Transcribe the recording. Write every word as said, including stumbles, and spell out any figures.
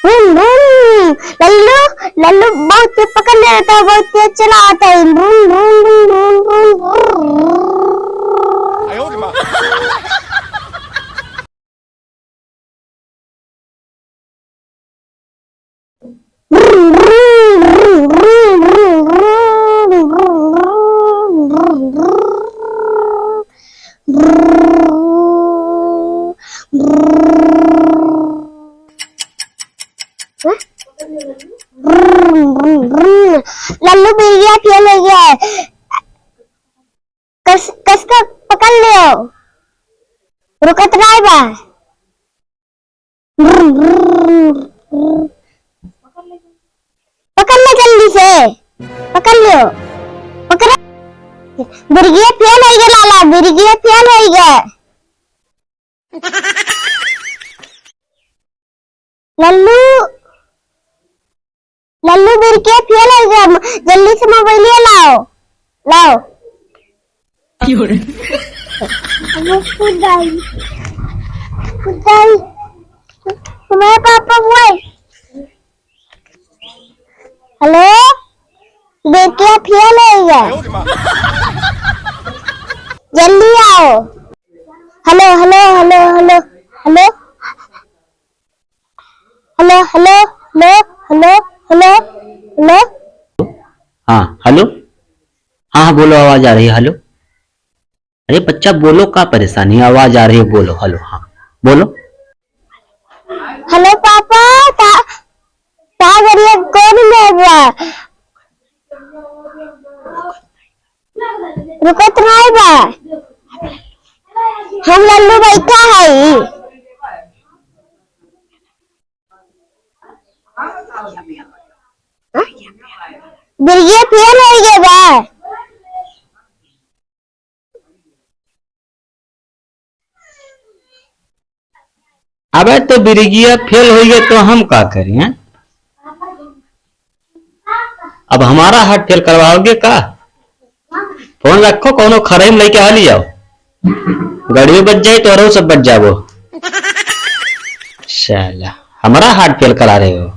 vroom, vroom। लल्लू, लल्लू बहुत तेज पकड़ लेता है, बहुत तेज चलाता है। vroom, vroom, vroom, vroom, vroom, vroom। लल्लू बिरिया फेल होइ गया। कस, कस के पकड़ लियो। रुकत नाहीं बा। पकड़ ले जल्दी से। पकड़ लियो। पकड़। बिरिया फेल होइ गया लाला, बिरिया फेल होइ गया। लल्लू, लल्लू बिरिया फेल होइ गया, जल्दी से मोबाइलिया लाओ, लाओ। खुदाई, खुदाई, तुम्हारे पापा बोल। हेलो, बिरिया फेल होइ गया, जल्दी आओ। हेलो, हेलो, हेलो, हेलो, हेलो। हेलो, हेलो, हेलो, हेलो, हेलो, हेलो। हाँ, हेलो। हाँ, हाँ, बोलो, आवाज आ रही है। हेलो। अरे बच्चा, बोलो, का परेशानी? आवाज आ रही है, बोलो। हेलो, हाँ, बोलो। हेलो पापा, ता, ता गरिया कौन में बा? रुकत नाहीं बा। हम लल्लू बैठा है। बिरिया फेल होइ गया बा। अबे तो बिरिगिया फेल होइ गया तो हम का करें, हैं? अब हमारा हार्ट फेल करवाओगे का? फोन रखो, कौनो खरई में लेके हाली जाओ, गड़ियो बच जाए, तोहरो सब बच जाबो। साला, हमारा हार्ट फेल करा रहे हो।